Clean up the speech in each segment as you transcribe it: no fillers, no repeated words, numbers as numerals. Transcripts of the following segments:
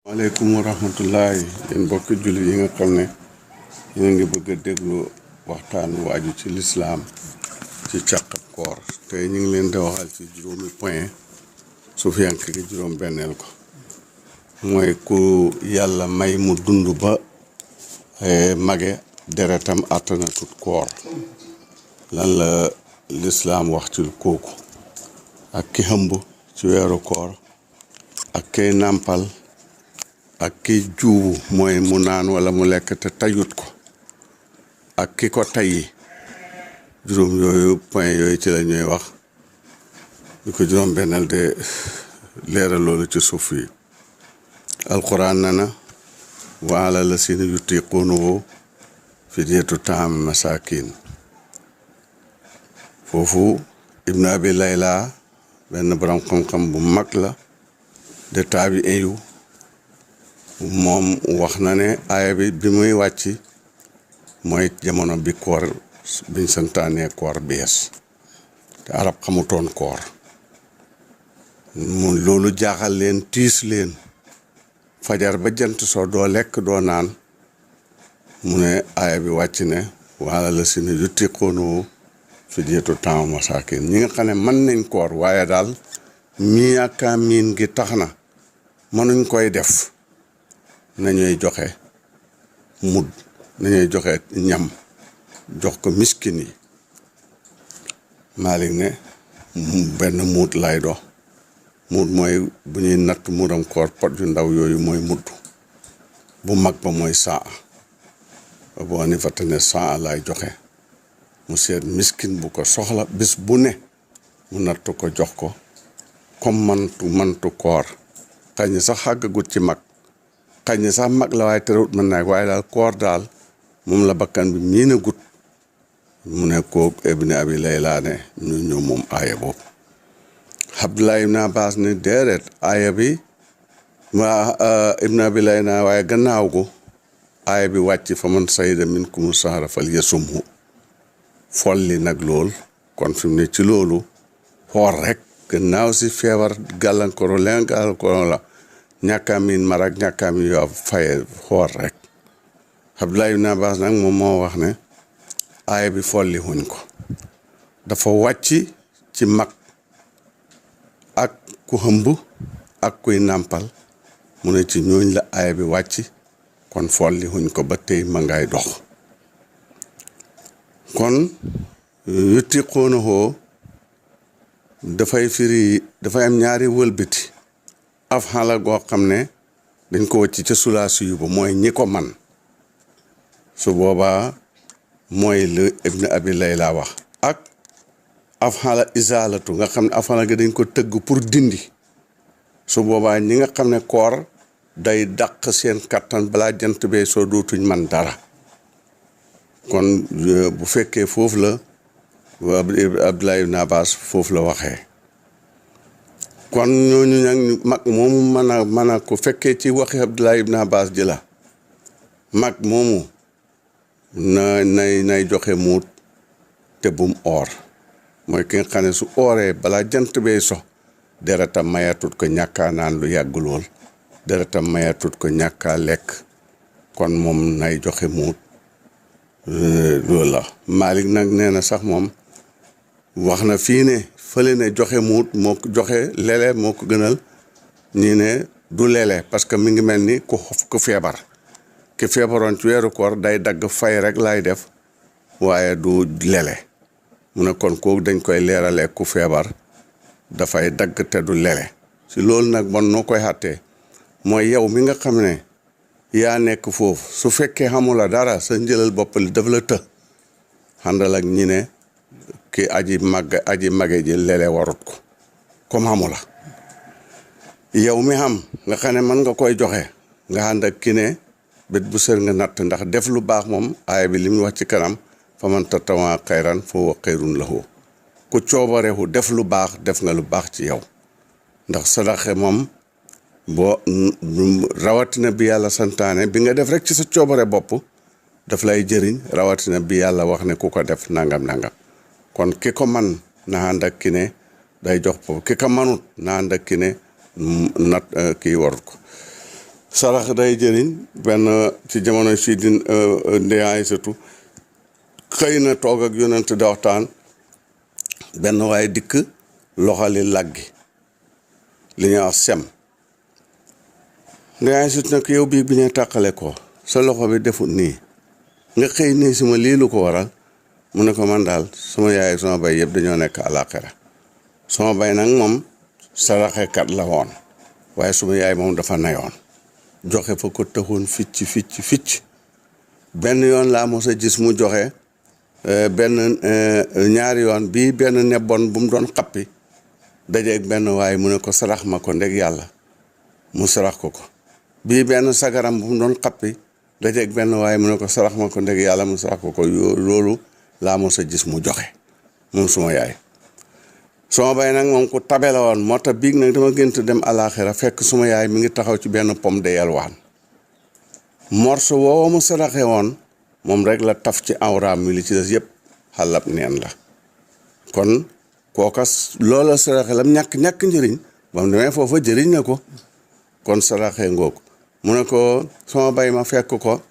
maaleykum wa rahmatullahi yéen mbokki jullit yi nga xam ne yéen ngi bëgg a déglu waxtaan waaju ci lislaam ci càqab koor tey ñu ngi leen di waxal ci juróomi point su fi yank gi juróom benneel ko mooy ku yàlla may mu dund ba mage deretam àttana tut koor lan la lislaam wax ci kooku ak ki hëmb ci weeru koor ak kay nàmpal ak ki juubu mooy mu naan wala mu lekk te tayut ko ak ki ko tayyi juróom yooyu point yooyu ci la ñuy wax ñu ko juróom benneel de leeral loolu ci suuf yi alquran na wa ala lasina yutiquunahu fidyatu taam masakin foofu ibn abi layla benn borom xam-xam bu mag la de taabi eyu moom wax na ne aaya bi muy wàcc mooy jamono bi koor biñ santaanee koor bees te arab xamutoon koor mu loolu jaaxal leen tiis leen fajar ba jant soo doo lekk doo naan mu ne aaya bi wàcc ne wala la si ne yutiquunahu fidyatu taam masaakin ñi nga xam ne mën nañ koor waaye daal mii ak miin gi tax na mënuñ koy def nañuy joxe mud nañuy joxe ñam jox ko miskin yi Malik ne benn muut lay dox muut mooy bu ñuy natt muudam koor pot yu ndaw yooyu mooy mudd bu mag ba mooy saa boo ni fa ne saa lay joxe mu seet miskin bu ko soxla bis bu ne mu natt ko jox ko comme mantu koor xëy na sax xàggagut ci mag xëy na sax mag la waaye terewut mën naa waaye daal koor daal moom la bakkan bi miin a gut mu ne ko ibn abi layla ne ñu moom aaya boobu Abdullah ibn Abbas ne déedéet aaya bi waa ibn abi layla waaye gannaaw ko aaya bi wàcc fa man sayida minkumu sahra fal yasumhu folli nag lool kon fi mu ne ci loolu xoor rek gannaaw si feebar gàllankoor leen gàllankoor la ñàkkaamiin marak ñàkkaamiin yoo faye xoor rek Abdullah ibn Abbas nag moom moo wax ne aaya bi folli wuñ ko dafa wàcc ci mag ak ku hëmb ak kuy nàmpal mu ne ci ñooñ la aaya bi wàcc kon folli wuñ ko ba tey ma ngay dox kon yutiquunahu dafay firi dafay am ñaari wëlbati af xala goo xam ne dañ ko wàcc ca sulaasi yu ba mooy ñi ko man su boobaa mooy lu ibn abi layla wax ak af xala isaalatu nga xam ne af xala ga dañ ko tëgg pour dindi su boobaa ñi nga xam ne koor day dàq seen kattan balaa jant bee soo dootuñ man dara kon bu fekkee foofu la Abdullah ibn Abbas foofu la waxee kon ñooñu nag mag moomu mën a ko fekkee ci waxi Abdullah ibn Abbas ji la mag moomu nay joxe muut te bum oor mooy ki nga xam ne su ooree balaa jant bee so deretam mayatut ko ñàkkaa naan lu yàgg lool deretam mayatut ko ñàkkaa lekk kon moom nay joxe muut loolu la Malik nag nee na sax moom wax na fii ne fële ne joxe muut moo ko joxe lele moo ko gënal ñii ne du lele parce que mi ngi mel ni ku feebar ki feebaroon ci weeru koor day dagg fay rek lay def waaye du lele mu ne kon kooku dañ koy leeralee ku feebar dafay dagg te du lele si loolu nag bon noo koy xàttee mooy yow mi nga xam ne yaa nekk foofu su fekkee xamula dara sa njëlal bopp li daf la të xàndal ak ñi ne ki aji mage ji lele warut ko comme xamula yow mi xam nga xam ne mën nga koy joxe nga ànd ak ki ne bét bu sër nga natt ndax def lu baax moom aaya bi li mu wax ci kanam fa man tatawaa xayran fa huwa xayrun lahu ku coobarewu def lu baax def nga lu baax ci yow ndax sadaxe moom boo rawatina bi yàlla santaane bi nga def rek ci sa coobare bopp daf lay jëriñ rawatina bi yàlla wax ne ku ko def nangam kon ki ko man na ànd ak ki ne day jox foofu ki ko manut na ànd ak ki ne nat kii warut ko sarax day jëriñ benn ci jamono si di ndeyaay surtout xëy na toog ak yonent di waxtaan benn waaye dikk loxali laggi li ñuy wax sem ndeyaay surtout nag yow bii bi ñuy tàqale ko sa loxo bi defut nii nga xëy nii si ma lii lu ko waral mu ne ko man daal sama yaay ak sama bay yëpp dañoo nekk àllaaxira sama bay nag moom saraxekat la woon waaye suma yaay moom dafa nayoon joxe fa ko taxoon ficc benn yoon laa mos a gis mu joxe benn ñaari yoon bii benn nebboon bu mu doon xappi dajeeg benn waaye mu ne ko sarax ma ko ndeg yàlla mu sarax ko bii benn sagaram bu mu doon xappi dajeeg benn waaye mu ne ko sarax ma ko ndeg yàlla mu sarax ko loolu laa mos a gis mu joxe moom suma yaay suma bay nag moom ku tabe la woon moo tax biig nag dama gënt dem àlaaxira fekk suma yaay mi ngi taxaw ci benn pomme de yelwaan morso woowa mu saraxe woon moom rek la taf ci awraam mi li ci des yëpp xalab neen la kon kookas loola saraxe lam ñàkk njëriñ ba mu demee foofa jëriñ na ko kon saraxe ngoog mu ne ko sama bay ma fekk ko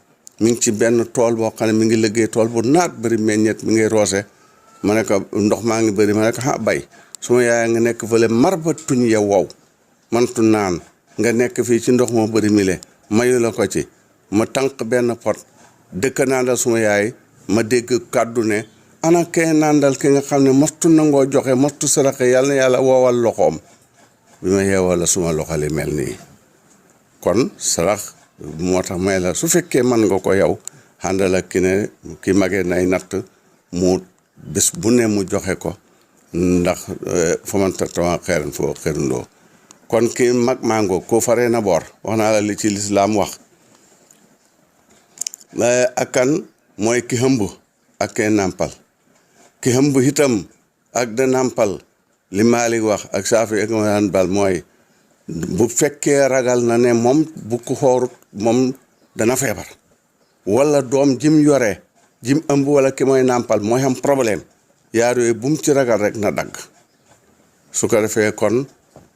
mi ngi ci benn tool boo xam ne mi ngi liggéey tool bu naat bëri meññeet mi ngi roose ma ne ko ndox maa ngi bëri ma ne ko bay suma yaay nga nekk fële mar ba tuñ ya wow mantu naan nga nekk fii ci ndox moo bëri mile mayu la ko ci ma tànq benn pot dëkk naandal suma yaay ma dégg kàddu ne ana kay naandal ki nga xam ne mostu nangoo joxe mostu saraxe yàlla na yàlla woowal loxoom bi ma yeewal la suma loxo li mel nii kon sarax moo tax may la su fekkee mën nga ko yow àndal ak ki magee nay natt mu bés bu ne mu joxe ko ndax fa man tattawa xeeran foo xeerundoo kon ki mag mango ko faree na boor wax naa la li ci lislaam wax ak kan mooy ki hëmb ak kee nàmpal ki hëmb itam ak da nàmpal li Maalik wax ak Saafi ak daan bal mooy bu fekkee ragal na ne moom bu ko xoorut moom dana feebar wala doom jim yore jim ëmb wala ki mooy nàmpal mooy am problème yaar yooyu bu mu ci ragal rek na dagg su ko defee kon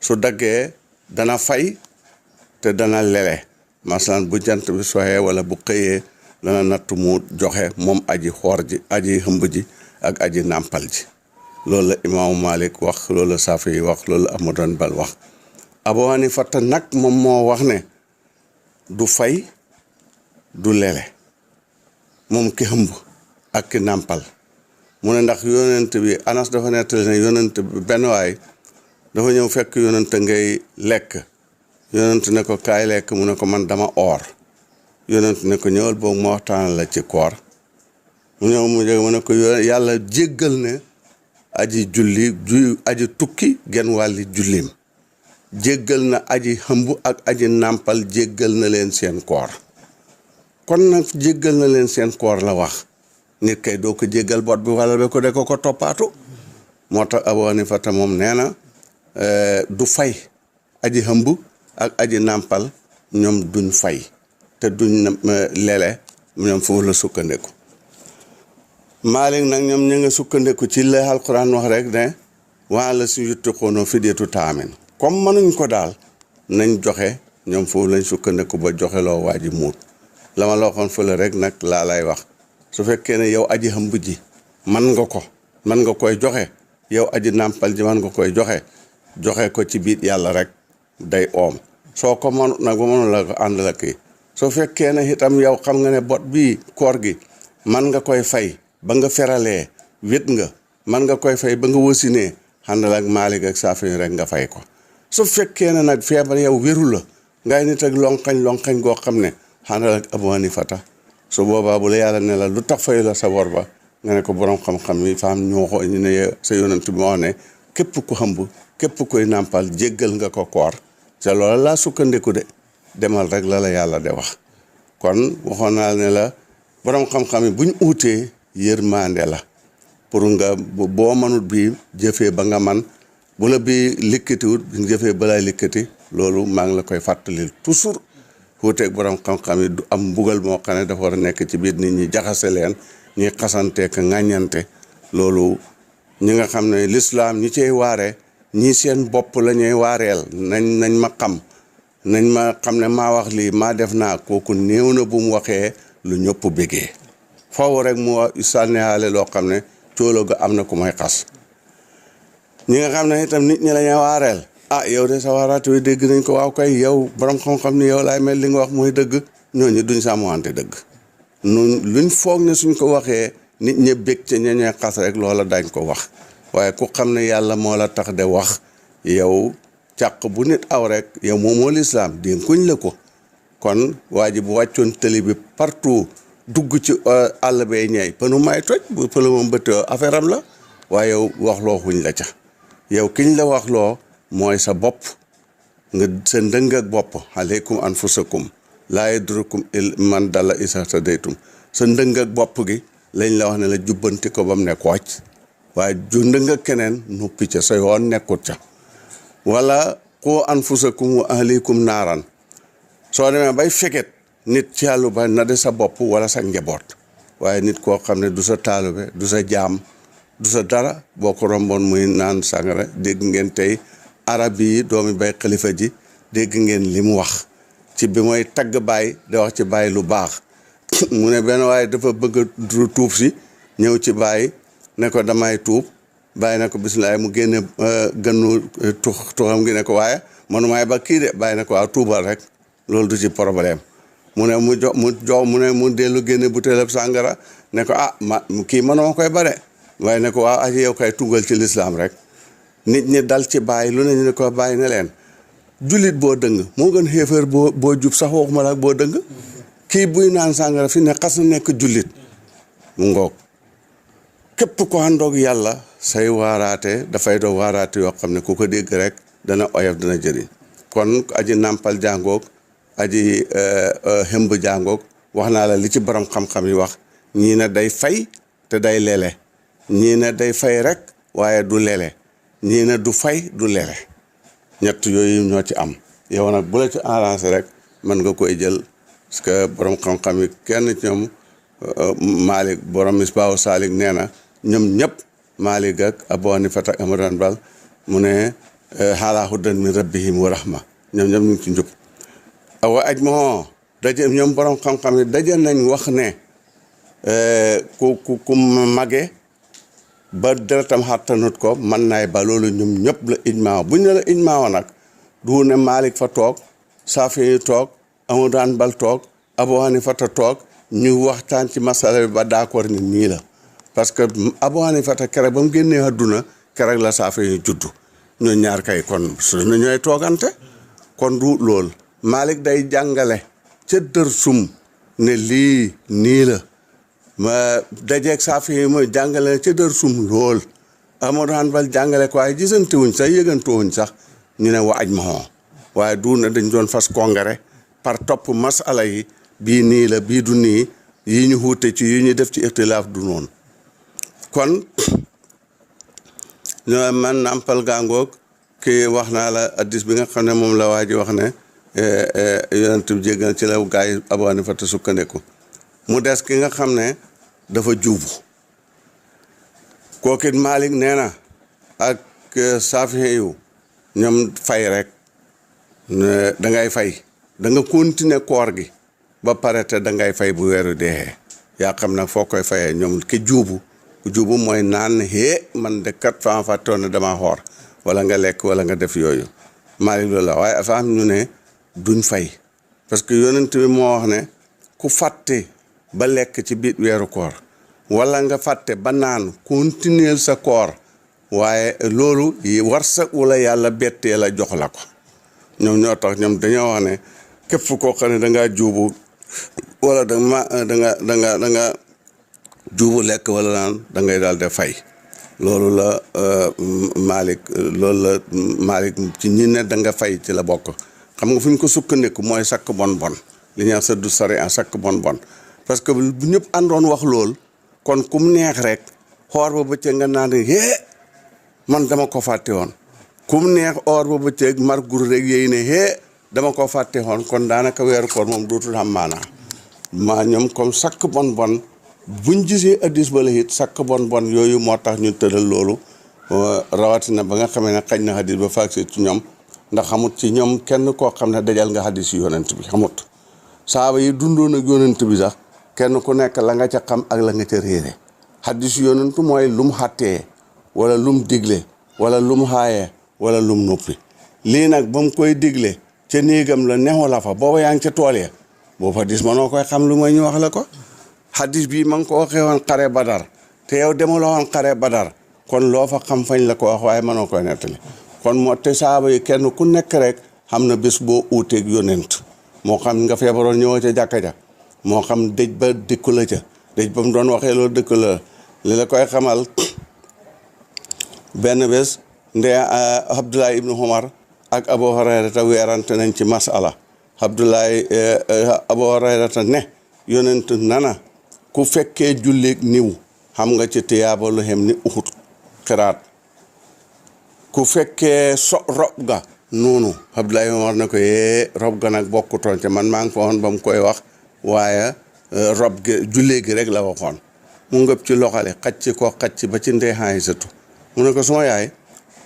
su daggee dana fay te dana lele masalan bu jant bi soxee wala bu xëyee dana natt mu joxe moom aji xoor ji aji hëmb ji ak aji nàmpal ji loolu la imaamu Malik wax loolu la Saafi yi wax loolu la Ahmadu Bal wax Abu Hanifa nag moom moo wax ne du fay du lele moom ki hëmb ak ki nàmpal mu ne ndax yonent bi Anas dafa nettali ne yonent bi benn waay dafa ñëw fekk yonent ngay lekk yonent ne ko kaay lekk mu ne ko man dama oor yonent ne ko ñëwal boobu ma waxtaan la ci koor mu ñëw mu jóge mu ne ko yàlla jéggal ne aji julli aji tukki genn wàlli jullim jéggal na aji hëmb ak aji nàmpal jéggal na leen seen koor kon nag jéggal na leen seen koor la wax nit kay doo ko jéggal bot bi wala ba ko de ko toppaatu moo tax Abu Hanifa moom nee na du fay aji hëmb ak aji nàmpal ñoom duñ fay te duñ lele ñoom foofu la sukkandiku Maalik nag ñoom ñu nga sukkandiku ci la alquran wax rek ne waa la si yutti xoonoo fideetu taamin comme mënuñ ko daal nañ joxe ñoom foofu lañ sukkandiku ba joxe loo waa ji muut la ma la waxoon fële rek nag laa lay wax su fekkee ne yow aji hëmb ji man nga koy joxe yow aji nàmpal ji man nga koy joxe ko ci biir yàlla rek day oom soo ko mënut nag ba mënu la ko ànd la kii soo fekkee ne itam yow xam nga ne bot bii koor gi man nga koy fay ba nga feralee wét nga man nga koy fay ba nga wasinee àndal ak Maalik ak Saafi rek nga fay ko su fekkee ne nag feebar yow wéru la ngay nit ak lonkañ goo xam ne àndal ak Abu Hanifa su boobaa bu la yàlla ne la lu tax fay la sa bor ba nga ne ko borom xam-xam yi faam ñoo ñu ne sa yonent bi moo ne képp ku hëmb képp koy nàmpal jéggal nga ko koor te loola laa sukkandiku de demal rek la yàlla de wax kon waxoon naa ne la borom xam-xam yi buñ uutee yërmande la pour nga boo mënut bi jëfee ba nga man bu la bi likkatiwut bi jëfee balay likkati loolu maa ngi la koy fàttalil toujours wuuteeg borom xam-xam yi du am mbugal moo xam ne dafa war a nekk ci biir nit ñi jaxase leen ñuy xasanteek ŋàññante loolu ñi nga xam ne lislaam ñi cey waare ñii seen bopp la ñuy waareel nañ ma xam nañ ma xam ne maa wax lii maa def naa kooku néew na bu mu waxee lu ñëpp bëggee foofu rek mu sànnihaale loo xam ne coolo ga am na ku may xas ñi nga xam ne itam nit ñi la ñu waareel yow de sa waaraate wi dégg nañ ko waaw kay yow borom xam-xam ni yow laay mel li nga wax mooy dëgg ñooñu duñ sàmmante dëgg nun luñ foog ne suñ ko waxee nit ñi bég ca ñañee xas rek loola dañ ko wax waaye ku xam ne yàlla moo la tax de wax yow càq bu nit aw rek yow moomoo lislaam dénkuñ la ko kon waa ji bu wàccoon tëli bi partout dugg ci àll bee ñeey pënu may toj bu pënu moom bëtt affaire am la waaye yow waxloo xuñ la ca yow kiñ la waxloo mooy sa bopp nga sa ndëng ak bopp aleykum anfusakum laa yadrukum man dalla isa tadaytum sa ndëng ak bopp gi lañ la wax ne la jubbanti ko ba mu ne kooc waaye ju ndëng ak keneen noppi ca sa yoon nekkut ca wala qu anfusakum wa ahlikum naaran soo demee bay feget nit ci yàllu ba na de sa bopp wala sa njaboot waaye nit koo xam ne du sa taalube du sa jaam du sa dara boo ko romboon muy naan sàngara dégg ngeen tey arab yi doomi bay xalifa ji dégg ngeen li mu wax ci bi mooy tagg baay da wax ci baay lu baax mu ne benn waaye dafa bëgg a tuub si ñëw ci baay ne ko damay tuub bàyyi na ko bisimilah mu génne gënnu tuxam gi ne ko waaye manumaay ba kii de bàyyi na ko waaw tuubal rek loolu du ci problème mu ne mu dellu génne butéelab sàngara ne ko kii manuma koy bare waaye ne ko waaw aji yow kay tugal ci lislaam rek nit ñi dal ci bàyyi lu ne ñu ne ko bàyyi ne leen jullit boo dëng moo gën xéefar boo jub sax waxuma la boo dëng kii buy naan sàngara fi ne xas na nekk jullit mu ngoog képp ko àndoog yàlla say waaraate dafay doo waaraate yoo xam ne ku ko dégg rek dana oyof dana jëriñ kon aji nàmpal jàngoog aji hëmb jàngoog wax naa la li ci borom xam-xam yi wax ñii ne day fay te day lele ñii ne day fay rek waaye du lele ñii ne du fay du lele ñett yooyu ñoo ci am yow nag bu la ci arrangé rek mën nga koy jël parce que borom xam-xam yi kenn ci ñoom Malik borom Misbaahu Saalik nee na ñoom ñëpp Malik ak Abu Hanifa ak Ahmadu Hanbal mu ne xaalaa hudan min rabbihim wa rahma ñoom ñëpp ñu ngi ci njub awa aj moo daje ñoom borom xam-xam yi daje nañ wax ne ku mage ba deretam xattanut ko mën naay ba loolu ñoom ñëpp la ijmaa bu ñu ne la ijmaa nag du ne Malik fa toog Saafi yi toog Ahmadu Hanbal toog Abu Hanifa toog ñu waxtaan ci masala bi ba d'accord ni nii la parce que Abu Hanifa keroog ba mu génnee àdduna keroog la Saafi yi juddu ñoo ñaar kay kon su na ñooy toogante kon du lool Malik day jàngale ca dër sum ne lii nii la ma dajeeg Saafi yi mooy jàngale ca dër sum lool Ahmadu Hanbal jàngale ko waaye gisante wuñ sax yëgante wuñ sax ñu ne wa aj ma waaye du na dañ doon fas kongare par topp masala yi bii nii la bii du nii yi ñu xuute ci yi ñu def ci ixtilaaf du noonu kon man nàmpal gàngoog kii wax naa la addis bi nga xam ne moom la waa ji wax ne yonent bi jéggal ci la gaa yi Abu Hanifa te sukkandiku mu des ki nga xam ne dafa juubu kookit Malik nee na ak Saafi yu ñoom fay rek dangay fay da nga continuer koor gi ba pare te dangay fay bu weeru dee yaa xam nag foo koy fayee ñoom ki juubu mooy naan man de kat fa fàttoon ne dama xoor wala nga lekk wala nga def yooyu Malik loolu la waaye afa am ñu ne duñ fay parce que yonent bi moo wax ne ku fàtte ba lekk ci biir weeru koor wala nga fàtte ba naan continuer sa koor waaye loolu war sa wala yàlla bettee la jox la ko ñoom ñoo tax ñoom dañoo wax ne képp koo xam ne dangaa juubu wala da nga juubu lekk wala naan da ngay daal de fay loolu la Malik ci ñi ne da nga fay ci la bokk xam nga fu ñu ko sukkandiku mooy sakk bon li ñuy wax sa du sari en sakk bon parce que bu ñëpp àndoon wax lool kon kum neex rek xoor ba bëccëg nga naan man dama ko fàtte woon kum neex or ba bëccëg mar gur rek yéy ne dama ko fàtte woon kon daanaka weeru koor moom dootul am maanaa maa ñoom comme sakk bon buñ gisee addis ba la it sakk bon yooyu moo tax ñu tëral loolu rawatina ba nga xamee ne xañ na addis ba faagse ci ñoom ndax xamut ci ñoom kenn koo xam ne dajal nga xadis yu yonent bi xamut saaba yi dundoon ak yonent bi sax kenn ku nekk la nga ca xam ak la nga ca réere xadis yu yonent mooy lum xàttee wala lum digle wala lum xaayee wala lum noppi lii nag ba mu koy digle ca néegam la nexu la fa booba yaa ngi ca tool ya boo fa dis manoo koy xam lu mooy ñu wax la ko xadis bii ma ngi ko waxee woon xare badar te yow demaloo woon xare badar kon loo fa xam fañ la ko wax waaye mënoo koy nettali kon moo te saaba yi kenn ku nekk rek xam na bés boo uuteeg yonent moo xam nga feebaroon ñëwoo ca jàkka ja moo xam dëj ba dëkku la ca dëj ba mu doon waxee loolu dëkku la li la koy xamal benn bés ndee Abdullah ibnu Umar ak Abu Hurayrata weerante nañ ci masala Abu Hurayrata ne yonent nana ku fekkee julleeg niw xam nga ci tiyaaba lu xem ni Uhud xiraat ku fekkee rob ga noonu Abdoulaye Omar na ko rob ga nag bokkutoon ca man maa ngi fa woon ba mu koy wax waaye rob gi jullee gi rek la waxoon mu ngëb ci loxale xacc ko xacc ba ci ndeexaay satu mu ne ko suma yaay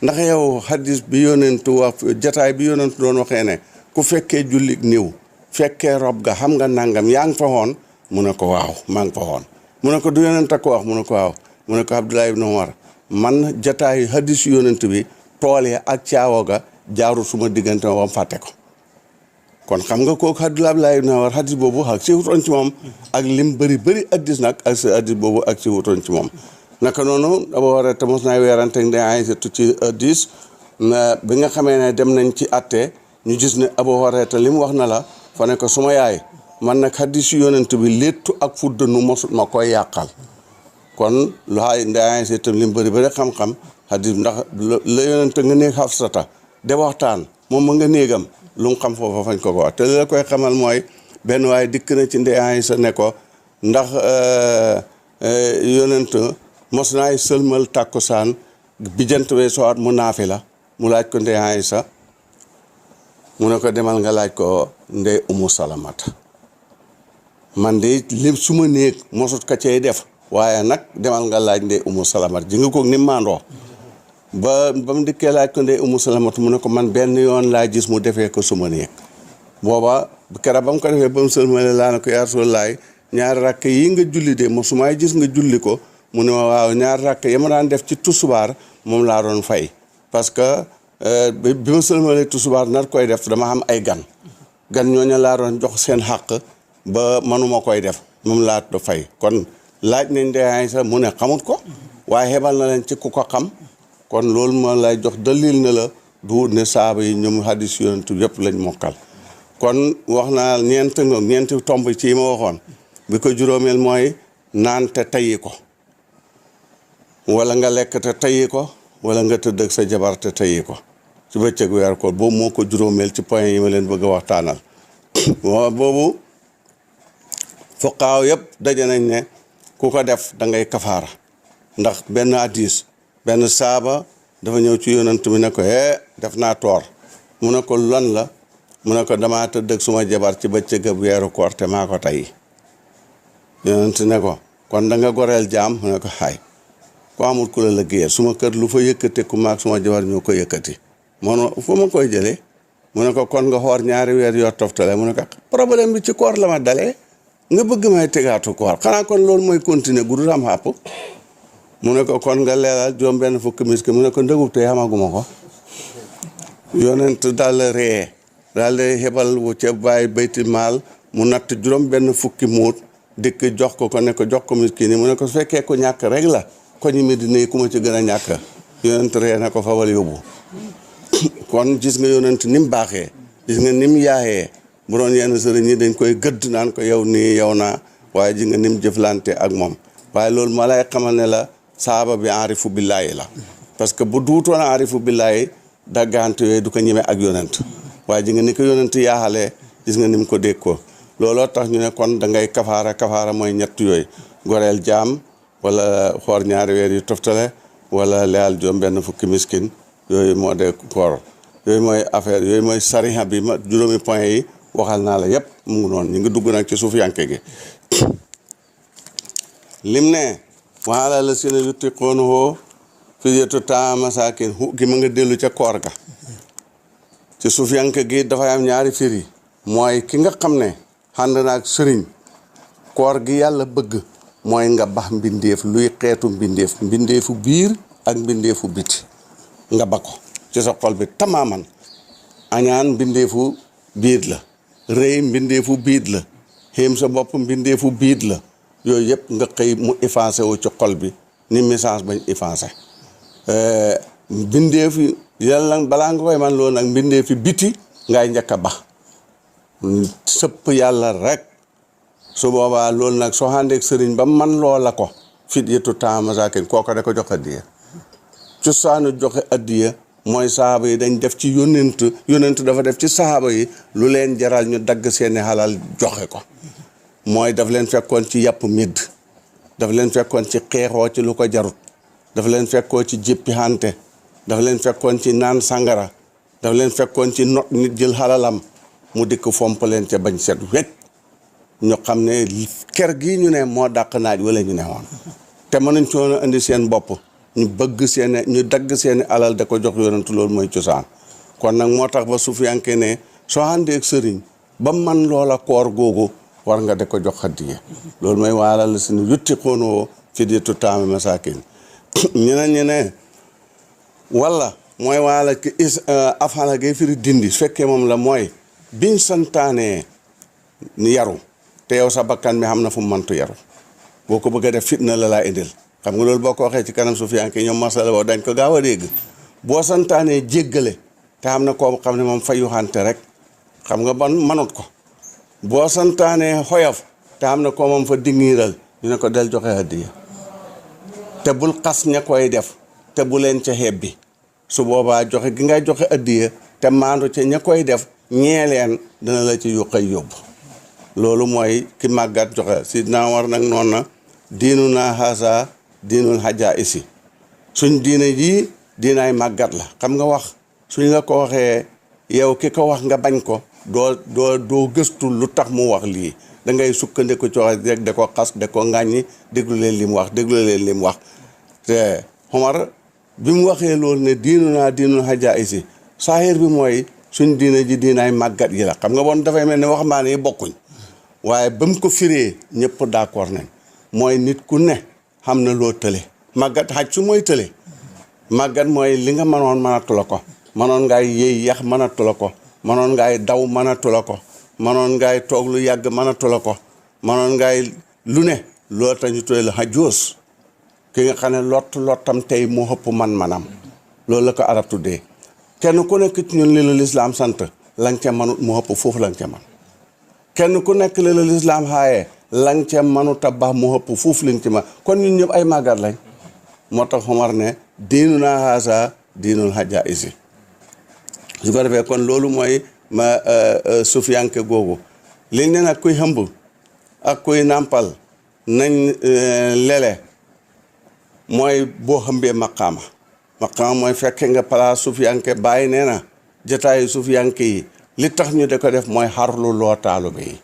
ndax yow hadis bi yonentu wax jataay bi yonentu doon waxee ne ku fekkee jullik niw fekkee rob ga xam nga nangam yaa ngi fa woon mu ne ko waaw maa ngi fa woon mu ne ko du yonent a ko wax mu ne ko waaw mu ne ko Abdoulaye ibn Omar man jataay hadis yonent bi tool ya ak caawa ga jaaru suma diggante ma fàtte ko kon xam nga kooku Abdoulaye ibn Omar hadis boobu ak si wutoon ci moom ak lim bëri hadis nag ak si hadis boobu ak si wutoon ci moom naka noonu dama war a te mos naa weerante ne ay surtout ci hadis bi nga xamee ne dem nañ ci atte ñu gis ne Abu Hurayra li mu wax na la fa ne ko suma yaay man nag hadis yonent bi léttu ak fuddanu mosut ma koy yàqal kon lu xaay ndeyaay si itam li mu bëri xam-xam hadis ndax la yonent nga néeg Hafsata de waxtaan moom ma nga néegam lu mu xam foofa fañ ko wax te li la koy xamal mooy benn waaye dikk na ci ndeyaay sa ne ko ndax yonent mos naay sëlmal tàkkusaan bi jant wee sowaat mu naafi la mu laaj ko ndeyaay sa mu ne ko demal nga laaj ko ndey Umu Salamata man de lépp su ma néeg mosut ka cay def waaye nag demal nga laaj ndey Umu Salamata ji nga koog ni maandoo ba mu dikkee laaj ko ndey Umu Salamata mu ne ko man benn yoon laa gis mu defee ko suma néeg booba keroog ba mu ko defee ba mu sëlmale laa ne ko yaa Rasulullaah ñaari rakk yi nga julli de mosumaay gis nga julli ko mu ne ma waaw ñaari rakk ya ma daan def ci tusubaar moom laa doon fay parce que bi ma sëlmalee tusubaar nar koy def dama am ay gan ñooñu laa doon jox seen xàq ba manuma koy def moom laa do fay kon laaj nañ ndeyaay sax mu ne xamut ko waaye xebal na leen ci ku ko xam kon loolu moo lay jox dalil na la du ne saaba yi ñoom hadis yonentu yëpp lañ mokkal kon wax naa ñeenti tomb ci yi ma waxoon bi ko juróomeel mooy naan te tayyi ko wala nga lekk te tayyi ko wala nga tëdd ak sa jabar te tayyi ko ci bëccëg weer ko boobu moo ko juróomeel ci point yi ma leen bëgg a waxtaanal boobu fuqaaw yëpp daje nañ ne ku ko def da ngay kafaara ndax benn hadis benn saaba dafa ñëw ci yonent bi ne ko def naa toor mu ne ko lan la mu ne ko damaa tëdd ak suma jabar ci bëccëg weeru koor te maa ko tey yonent ne ko kon da nga goreel jaam mu ne ko xaay ko amul ku la liggéeyal suma kër lu fa yëkkate ku maag suma jabar ñoo ko yëkkati moom fu ma koy jëlee mu ne ko kon nga xoor ñaari weer yoo toftale mu ne ko problème bi ci koor la ma dalee nga bëgg may tegaatu koor xanaa kon loolu mooy continuer gu dul am xàpp mu ne ko kon nga leelal juróom benn fukki miski mu ne ko ndëgub te xamaguma ko yonent daal la ree daal di xebal wu ca bàyyi bayti maal mu natt juróom benn fukki muut dikk jox ko ne ko jox ko miskin yi mu ne ko su fekkee ko ñàkk rek la ko ñi Medina yi ku ma ci gën a ñàkk yonent ree na ko fawal yóbbu kon gis nga yonent ni mu baaxee gis nga ni mu yaayee bu doon yenn sëriñ ñi dañ koy gëdd naan ko yow nii yow naa waaye gis nga ni mu jëflante ak moom waaye loolu ma lay xamal ne la saaba bi aarifu billaahi la parce que bu duutoon aarifu billaahi daggante yooyu du ko ñeme ak yonent waaye ji nga ni ko yonent yaaxalee gis nga ni mu ko dégg ko looloo tax ñu ne kon da ngay kafaara mooy ñett yooyu goreel jaam wala xoor ñaari weer yu toftale wala leyal joom benn fukki miskin yooyu moo de koor yooyu mooy affaire yooyu mooy sariha bi ma juróomi point yi waxal naa la yépp mu ngi noonu ñu ngi dugg nag ci suuf yanke gi lim ne waala la sina yutiqoonuhu fidyatu ta'aam masaakin gi ma nga dellu ca koor ga ci suufiyanke gi dafay am ñaari firi mooy ki nga xam ne ànd na ak sëriñ koor gi yàlla bëgg mooy nga bax mbindeef luy xeetu mbindeefu biir ak mbindeefu biti nga ba ko ci sa xol bi tamaaman. añaan mbindeefu biit la, rëy mbindeefu biit la, xéem sa bopp mbindeefu biit la, yooyu yëpp nga xëy mu effacé wu ci xol bi ni message bañ effacé. mbindeef yàlla balaa nga koy man loolu nag mbindeefi biti ngay njëkk a bax sëpp yàlla rek. su boobaa loolu nag soo àndeek sëriñ ba man loola ko fit yetu taamasakin kooka da ko jox addiya. cosaanu joxe addiya mooy sahaaba yi dañ def ci yónent dafa def ci sahaaba yi lu leen jaral ñu dagg seeni xalal joxe ko. mooy daf leen fekkoon ci yàpp midd, daf leen fekkoon ci xeexoo ci lu ko jarut, daf leen fekkoon ci jéppi xante, daf leen fekkoon ci naan sangara, daf leen fekkoon ci not nit jël xalalam mu dikk fomp leen ca bañ set wecc ñu xam ne kër gi ñu ne moo dàq naaj wala ñu ne woon te mënuñ coono indi seen bopp ñu bëgg ñu dagg seeni alal da ko jox yonentu. loolu mooy cosaan. kon nag moo tax ba suufiyanke ne soo àndee ak sëriñ ba man loola koor googu war nga da ko jox xaddiya. loolu mooy waalal la suñu yutti xoonoo fi ditu taami masakin ñu ne wala mooy waala ki afala gay firi dindi su fekkee moom la mooy biñ santaanee ni yaru te yow sa bakkan mi xam na fu mu mëntu yaru boo ko bëgg a def fitna la laa indil. xam nga loolu boo ko waxee ci kanam suufiyanke ñoom masala boo dañ ko gaaw a dégg. boo santaanee jéggale te xam na koo xam ne moom fayu xante rek xam nga ban manut ko. boo santaanee xoyof te xam na koo moom fa dingiiral ñu ne ko del joxe hadiya te bul xas ña koy def te bu leen ca xeeb bi. su boobaa joxe gi ngay joxe hadiya te maandu ca ña koy def ñee leen dina la ci yuqay yóbbu. loolu mooy ki màggat joxe si naa war nag noonu na diinu naa xaasa diinul xajaa isi suñ diine jii diinaay màggat la. xam nga wax suñ la ko waxee yow ki ko wax nga bañ ko doo gëstu lu tax mu wax lii da ngay sukkandiku ci wax rek da ko xas da ko ŋàññi déglu leen li mu wax te Omar bi mu waxee loolu ne diinu naa diinul xajaa isi saahir bi mooy suñ diine ji diinaay màggat yi la. xam nga bon dafay mel ne waxambaane yi bokkuñ waaye ba mu ko firee ñëpp d'accord nañ mooy nit ku ne xam na loo tële. màggat xaj su mooy tële màggat mooy li nga mënoon mënatu la ko, mënoon ngay yëy yax mënatu la ko, mënoon ngay daw mënatu la ko, mënoon ngay toog lu yàgg mënatu la ko, mënoon ngay lu ne loolu tax ñu tuddee la xajoos ki nga xam ne lottam tey moo ëpp man-manam. loolu la ko arab tuddee. kenn ku nekk ci ñun li la lislaam sant lañ ca manut moo ëpp foofu lañ ca man. kenn ku nekk li la lislaam xaaye lañ ca manut a baax moo ëpp foofu lañ ci man. kon ñun ñëpp ay màggat lañ. moo tax Omar ne diinu naa xaasa diinul xajaa isi su ko defee kon loolu mooy ma suufiyanke googu. li ne nag kuy xëmb ak kuy nàmpal nañ lele mooy boo xëmbee maqaama mooy fekke nga place suufiyanke bàyyi nee na jataayu suufiyanke yi li tax ñu de ko def mooy xarlu loo taalibe yi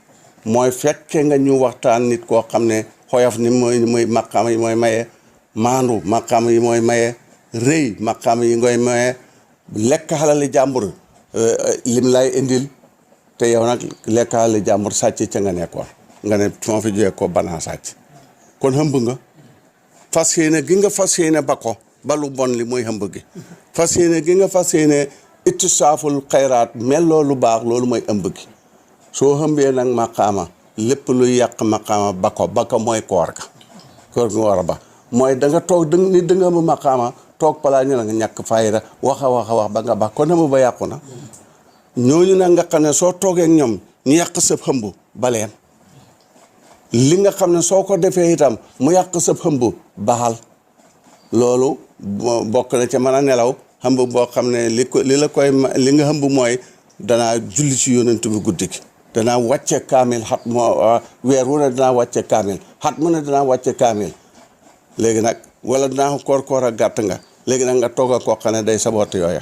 mooy fekke nga ñu waxtaan nit koo xam ne xoyof ni mooy maqaama yi mooy maye, maandu maqaama yi mooy maye, rëy maqaama yi ngoy maye, lekk xalali jàmbur lim lay indil te yow nag lekk xalali jàmbur sàcc ca nga nekkoon nga ne moo fi jógee ko banaa sàcc. kon xëmb nga fas yéene gi nga fas yéene ba ko ba lu bon li mooy xëmb gi. fas yéene gi nga fas yéene ittisaaful xayraat melloo lu baax loolu mooy ëmb gi. soo xëmbee nag maqaama lépp luy yàq maqaama ba ko mooy koor ga war a ba mooy da nga toog nit da nga ëmb maqaama toog palaa ñu la nga ñàkk fayda wax ba nga baax kon xëmb ba yàqu na. ñooñu nag nga xam ne soo toogee ak ñoom ñu yàq sa xëmb baleen li nga xam ne soo ko defee itam mu yàq sa xëmb baxal. loolu bokk na ca mën a nelaw xëmb boo xam ne li nga xëmb mooy danaa julli ci yonent bi guddi gi, danaa wàcce kaamil xat weer wu ne danaa wàcce kaamil xat mu ne danaa wàcce kaamil. léegi nag wala danaa koor a gàtt nga léegi nag nga toog a koo xam ne day saboot yooya.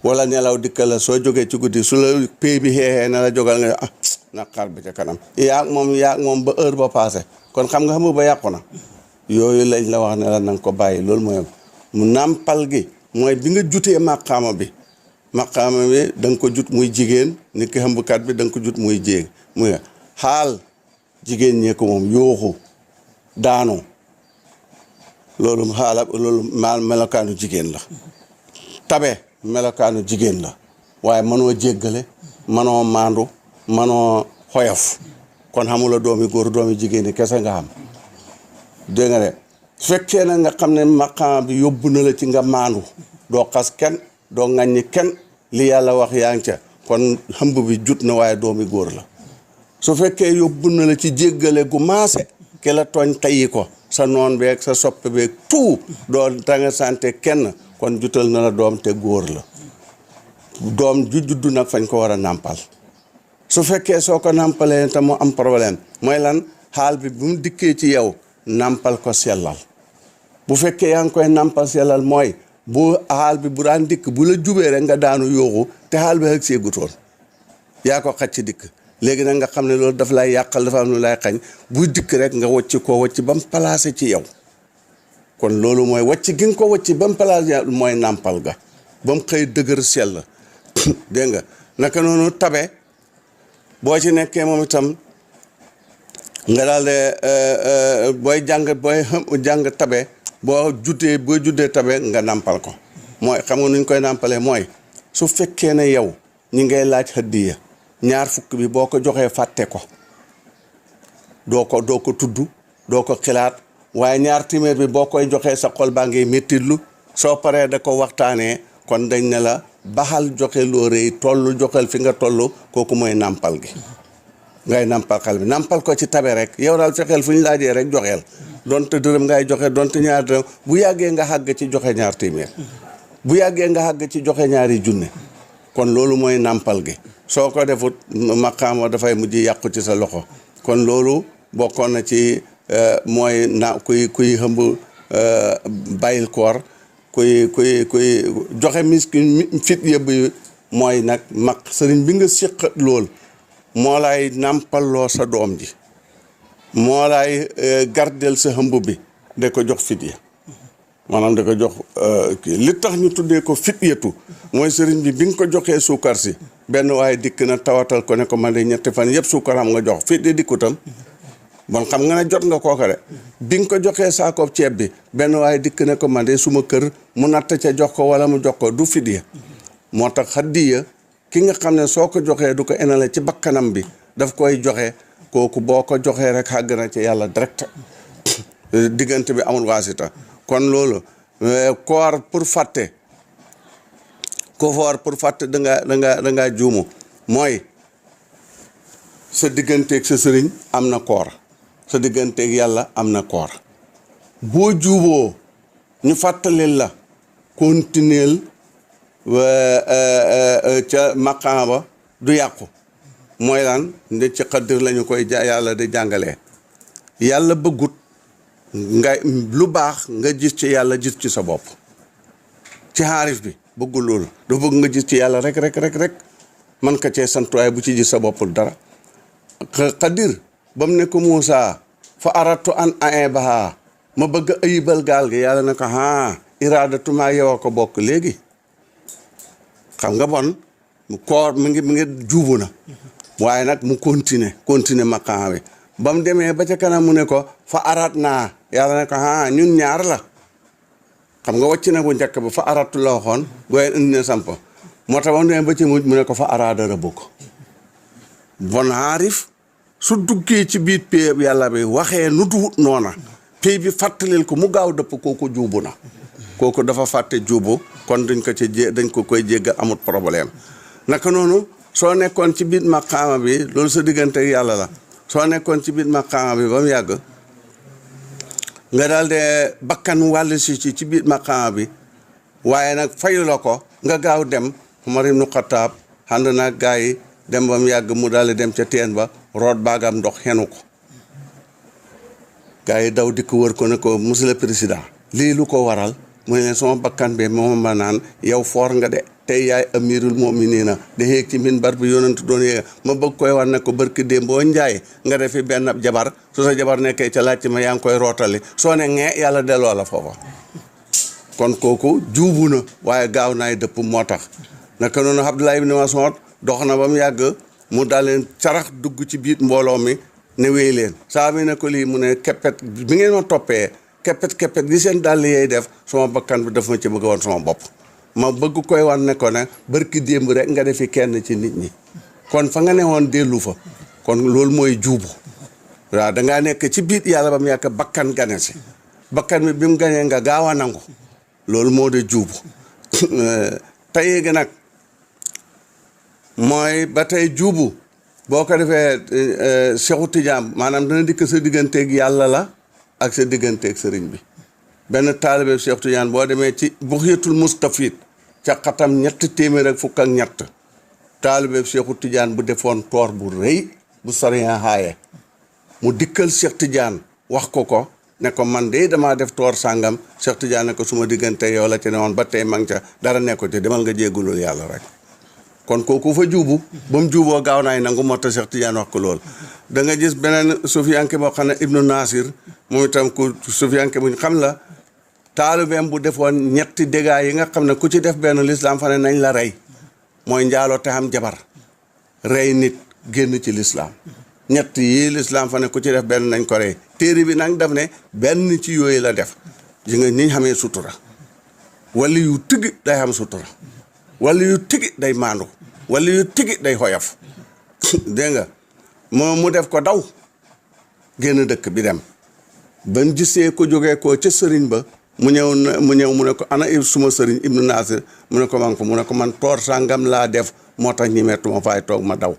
wala nelaw dikka la soo jógee ci guddi su la pay bi xeexee na la jógal nga na xaar bi ca kanam yaag moom ba heure ba passé kon xam nga xam ba yàqu na. yooyu lañ la wax ne la nanga ko bàyyi. loolu mooy mu nàmpal gi mooy bi nga jutee màqaama bi maqaama bi da nga ko jut muy jigéen ni ki xëmbkat bi da nga ko jut muy jéeg muy xaal jigéen ñee ko moom yooxu daanu loolu xaala loolu melokaanu jigéen la tabe melokaanu jigéen la waaye mënoo jéggale mënoo maandu mënoo xoyof kon xamula doomi góor doomi jigéen yi kese nga xam dégg nga de su fekkee na nga xam ne maqaam bi yóbbu na la ci nga maandu doo xas kenn doo ŋàññi kenn li yàlla wax yaa ngi ca kon xëmb bi jut na waaye doomi góor la su fekkee yóbbu na la ci jéggale gu maase ke la tooñ tayyi ko sa noon beeg sa soppe beeg tout doo tanga sante kenn kon jutal na la doom te góor la doom ju juddu nag fañ ko war a nàmpal su fekkee soo ko nàmpalee te mu am problème mooy lan xaal bi bu mu dikkee ci yow nàmpal ko sellal bu fekkee yaa ngi koy nàmpal sellal mooy bu xaal bi bu daan dikk bu la jubee rek nga daanu yooxu te xaal bi ak seegutoon yaa ko xacc dikk léegi nag nga xam ne loolu daf lay yàqal dafa am lu lay xañ buy dikk rek nga wacc koo wacc ba mu placé ci yow kon loolu mooy wacc gi nga ko wacc ba mu placé mooy nàmpal ga ba mu xëy dëgër sell dégg nga naka noonu tabe boo ci nekkee moom itam nga daal de booy jàng tabe boo juddee tabe nga nàmpal ko mooy xam nga nuñ koy nàmpalee mooy su fekkee ne yow ñi ngay laaj hëddiya ñaar fukk bi boo ko joxee fàtte ko doo ko tudd doo ko xilaat waaye ñaar téeméer bi boo koy joxee sa xol baa ngay méttitlu soo paree da ko waxtaanee kon dañ ne la baxal joxe loo rëy toll joxel fi nga toll kooku mooy nàmpal gi ngay nàmpal xal bi nàmpal ko ci tabe rek yow daal fexeel fu ñu laajee rek joxeel donte dërëm ngay joxe donte ñaar dërëm bu yàggee nga xàgg ci joxe ñaar téeméer bu yàggee nga xàgg ci joxe ñaari junne kon loolu mooy nàmpal gi soo ko defut maqaama dafay mujj yàqu ci sa loxo kon loolu bokkoon na ci mooy kuy xëmb bàyyil koor kuy joxe miskin fit yëbb mooy nag mag sëriñ bi nga siqat lool moo lay nàmpalloo sa doom ji moo lay gardel sa xëmb bi da ko jox fit ya maanaam da ko jox li tax ñu tuddee ko fit yetu mooy sëriñ bi nga ko joxee suukar si benn waaye dikk na tawatal ko ne ko man de ñetti fan yëpp suukar am nga jox fit di dikkutam bon xam nga ne jot nga kooka de bi nga ko joxee saakoob ceeb bi benn waaye dikk ne ko man de suma kër mu natt ca jox ko wala mu jox ko du fit ya moo tax xaddiya ki nga xam ne soo ko joxee du ko enale ci bakkanam bi daf koy joxe kooku boo ko joxee rek xàgg na ci yàlla direct diggante bi amul waasita kon loolu koor pour fàtte dangaa juumu mooy sa digganteeg sa sëriñ am na koor sa digganteeg yàlla am na koor boo juuboo ñu fàttalil la continuel ca maqaama ba du yàqu mooy lan nde ci xaddir lañu koy yàlla di jàngalee yàlla bëggut nga lu baax nga gis ci yàlla gis ci sa bopp ci xaarif bi bëggul loolu dafa bëgg nga gis ci yàlla rek man ka cee santuwaay bu ci gis sa boppul dara xaddir ba mu ne ko Muusaa fa aratu an a'ibaha ma bëgg ayibal gaal gi yàlla ne ko iraadatumaa yow a ko bokk léegi xam nga bon koor mi ngi juubu na waaye nag mu continuer maqaam bi ba mu demee ba ca kanam mu ne ko fa arat naa yàlla ne ko ñun ñaar la xam nga wàcc na bu njëkk ba fa aratu la waxoon booy indi ne samp moo tax ba mu demee ba ci mujj mu ne ko fa araada rabbuka bon aarif su duggee ci biir pay yàlla bi waxee nu duut noona pay bi fàttalil ko mu gaaw dëpp kooku juubu na kooku dafa fàtte juubu kon dañ ko koy jéggal amut problème naka noonu soo nekkoon ci biir maqaama bi loolu sa diggante yàlla la soo nekkoon ci biir maqaama bi ba mu yàgg nga daal de bakkan wàll si ci biir maqaama bi waaye nag fayu la ko nga gaaw dem Umar ibnu Xattaab ànd naag gaa yi dem ba mu yàgg mu daal di dem ca teen ba root baagam ndox xenu ko gaa yi daw di ko wër ko ne ko monsieur le président lii lu ko waral mu ne leen sama bakkan bi moom ma naan yow foor nga de tey yaay amirul mu'minina da yéeg ci minbar bi yonent doon yéeg ma bëgg koy war ne ko barki démb boo njaay nga defi benn jabar su sa jabar nekkee ca laajte ma yaa ngi koy rootali soo ne ngee yàlla delloo la foofa kon kooku juubu na waaye gaaw naay dëpp moo tax naka noonu Abdullah ibn Mas'ud dox na ba mu yàgg mu daal leen carax dugg ci biir mbooloo mi ne wéy leen saa bi ne ko lii mu ne keppet bi ngeen ma toppee keppet gi seen dàll yeey def sama bakkan bi daf ma ci bëgg woon sama bopp ma bëgg koy wan ne ko ne barki démb rek nga defi kenn ci nit ñi kon fa nga ne woon dellu fa kon loolu mooy juubu waaw dangaa nekk ci biir yàlla ba mu yàgg bakkan gane si bakkan bi bi mu ganee nga gaaw a nangu loolu moo de juubu tey gi nag mooy ba tey juubu boo ko defee Cheikhu Tidiane maanaam dana dikk sa digganteeg yàlla la ak sa digganteeg sëriñ bi benn taalibe Cheikh Tidiane boo demee ci Bughyatul Mustafid ca xatam 300 taalibe Cheikhu Tidiane bu defoon toor bu rëy bu sariya xaaye mu dikkal Cheikh Tidiane wax ko ne ko man de damaa def toor sàngam Cheikh Tidiane ne ko suma diggante yow la ci ne woon ba tey ma ngi ca dara nekko ci demal nga jéggulul yàlla rek kon kooku fa juubu ba mu juuboo gaaw naay nangu moo tax Cheikh Tidiane wax ko lool da nga gis beneen sufiyanke boo xam ne Ibnu Nasir moom itam ku sufiyanke buñ xam la taalibeem bu defoon ñetti dégâts yi nga xam ne ku ci def benn lislaam fa ne nañ la rey mooy njaaloo te am jabar rey nit génn ci lislaam ñett yi lislaam fa ne ku ci def benn nañ ko rey téere bi nag daf ne benn ci yooyu la def ji nga niñ xamee sutura wala yu tigi day xam sutura wala yu tigi day maandu wala yu tigi day xoyof dégg nga mu def ko daw génn dëkk bi dem ba mu gisee ko jógee ko ca sëriñ ba mu ñëw mu ne ko ana suma sëriñ Ibnu Nasir mu ne ko man ko mu ne ko man toor sàngam laa def moo tax ñi mettuma faay toog ma daw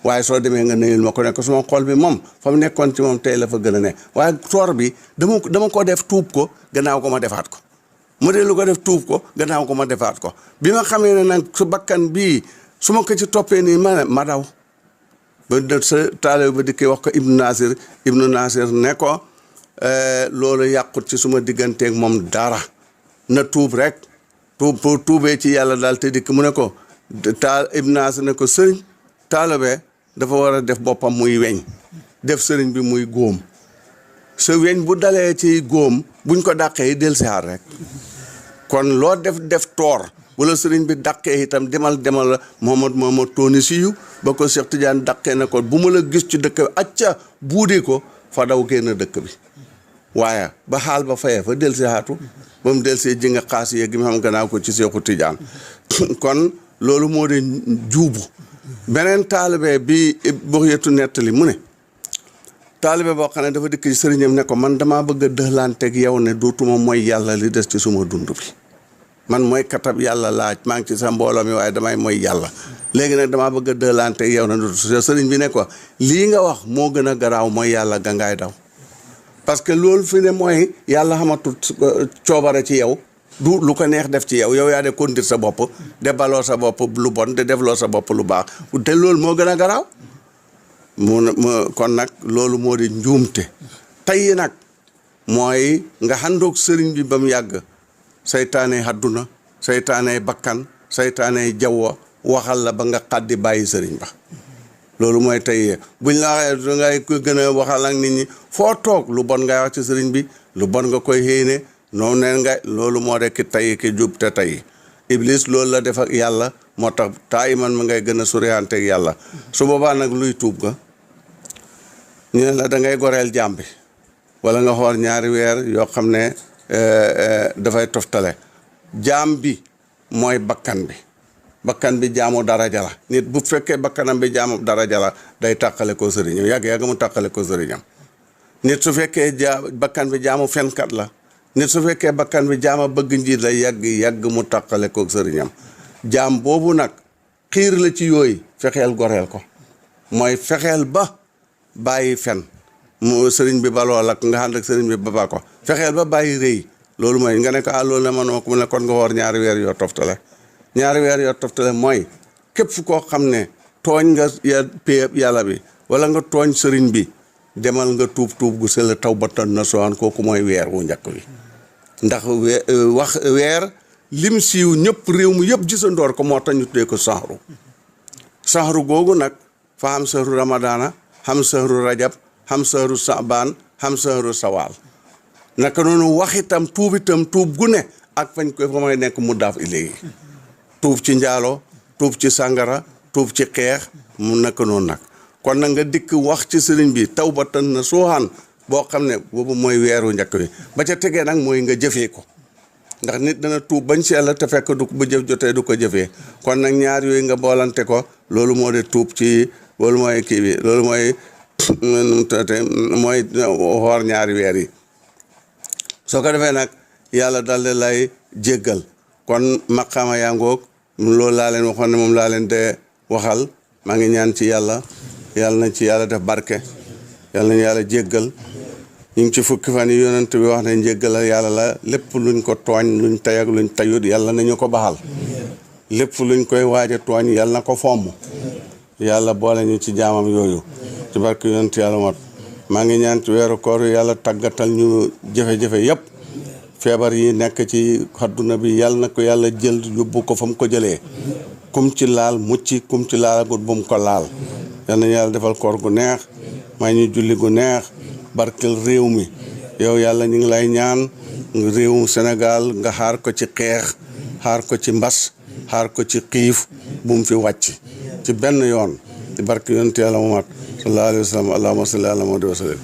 waaye soo demee nga nuyul ma ko ne ko suma xol bi moom fa mu nekkoon ci moom tey la fa gën a ne waaye toor bi dama ko def tuub ko gannaaw ko ma defaat ko mu dee lu ko def tuub ko gannaaw ko ma defaat ko bi ma xamee ne nag su bakkan bii su ma ko ci toppee nii ma daw ba de sa taalibe ba dikkee wax ko Ibnu Nasir ne ko loolu yàqut ci suma digganteeg moom dara na tuub rek tuubee ci yàlla daal te dikk mu ne ko Ibnu Nasir ne ko sëriñ taalibe dafa war a def boppam muy weñ def sëriñ bi muy góom sa weñ bu dalee ci góom buñ ko dàqee del siaar rek kon loo def toor wala sëriñ bi dàqee itam demal la Mohamad Tooni siyu ba ko Cheikh Tidiane dàqee na ko bu ma la gis ci dëkk bi acca buudi ko fa daw génn dëkk bi waaye ba xaal ba fayee fa del si haatu ba mu del see ji nga xaas yee gi mu xam gannaaw ko ci Cheikhu Tidiane kon loolu moo de juubu beneen taalibe bi Bughyatul nettali mu ne taalibe boo xam ne dafa dikk ci sëriñam ne ko man damaa bëgg a dëxlanteeg yow ne dootuma mooy yàlla li des ci suma dund bi man mooy katab yàlla laaj maa ngi ci sa mbooloo mi waaye damay mooy yàlla léegi nag damaa bëgg a dëxlanteeg yow ne dootu sëriñ bi ne ko lii nga wax moo gën a garaaw mooy yàlla gangaay daw parce que loolu fi ne mooy yàlla xamatul coobare ci yow du lu ko neex def ci yow yaa de kondir sa bopp de baloo sa bopp lu bon de defloo sa bopp lu baax te loolu moo gën a garaaw kon nag loolu moo di njuumte tey nag mooy nga xandoog sëriñ bi ba mu yàgg saytaane àdduna saytaane bakkan saytaane jawwa waxal la ba nga xaddi bàyyi sëriñ ba loolu mooy tey buñ la waxee ngay gën a waxal ak nit ñi foo toog lu bon ngay wax ci sëriñ bi lu bon nga koy xéene noonu neen nga loolu moo de ki tey ki jub te tey Iblis loolu la def ak yàlla moo tax taay man ma ngay gën a soriyanteeg yàlla su boobaa nag luy tuub ga ñu ne la da ngay goreel jaam bi wala nga xool 2 weer yoo xam ne dafay toftale jaam bi mooy bakkan bi jaamu daraja la nit bu fekkee bakkanam bi jaamu daraja la day tàqale ko sëriñam yàgg mu tàqale ko sëriñam nit su fekkee bakkan bi jaamu fenkat la nit su fekkee bakkan bi jaama bëgg njiit la yàgg mu tàqale ko sëriñam jaam boobu nag xiir la ci yooyu fexeel goreel ko mooy fexeel ba bàyyi fen mu sëriñ bi baloo la nga ànd ak sëriñ bi ba ko fexeel ba bàyyi rëy loolu mooy nga ne ko loolu ne manoo ko mu ne kon nga woor 2 weer yoo toftale 2 weer yoo toftale mooy képp koo xam ne tooñ nga péyeb yàlla bi wala nga tooñ sëriñ bi demal nga tuub gu sell tawbatan nasuuhan kooku mooy weer wu njëkk wi ndax weer lim siiw ñëpp réew mu yëpp gisandoor ko moo tax ñu tuddee ko saxru googu nag fa xam sahru ramadana xam sahru rajab xam sahru saabaan xam sahru sawaal naka noonu wax itam tuub gu ne ak fañ koy fa may nekk mu daaf léegi tuub ci njaaloo tuub ci sàngara tuub ci xeex mu naka noonu nag kon nag nga dikk wax ci sëriñ bi tawbatan nasuuhan boo xam ne boobu mooy weeru njëkk wi ba ca tegee nag mooy nga jëfee ko ndax nit dana tuub bañ si yàlla te fekk du bu jëf jotee du ko jëfee kon nag ñaar yooyu nga boolante ko loolu moo de tuub ci loolu mooy kii bi loolu mooy mooy xoor ñaari weer yi soo ko defee nag yàlla daldi lay jéggal kon maqaama yaa ngoog loolu laa leen waxoon ne moom laa leen de waxal maa ngi ñaan ci yàlla na ci yàlla def barke yàlla nañu yàlla jéggal ñu ngi ci fukki fan yi yonent bi wax ne njéggal yàlla la lépp luñ ko tooñ luñ tay ak luñ tayut yàlla nañu ko baxal lépp luñ koy waaj a tooñ yàlla na ko fomm yàlla boole ñu ci jaamam yooyu ci barke yonent yàlla mot maa ngi ñaan ci weeru koor yàlla tàggatal ñu jafe-jafe yépp feebar yi nekk ci àdduna bi yàlla na ko yàlla jël yóbbu ko fa mu ko jëlee kum ci laal mucc kum ci laalagut bu mu ko laal yàlla nañu yàlla defal koor gu neex may ñu julli gu neex barkel réew mi yow yàlla ñu ngi lay ñaan réewum Sénégal nga xaar ko ci xeex xaar ko ci mbas xaar ko ci xiif bu mu fi wàcc ci benn yoon ci barke yonent yàlla Muhammad sallallahu alayhi wa sallam allahumma salli ala Muhammad wa sallam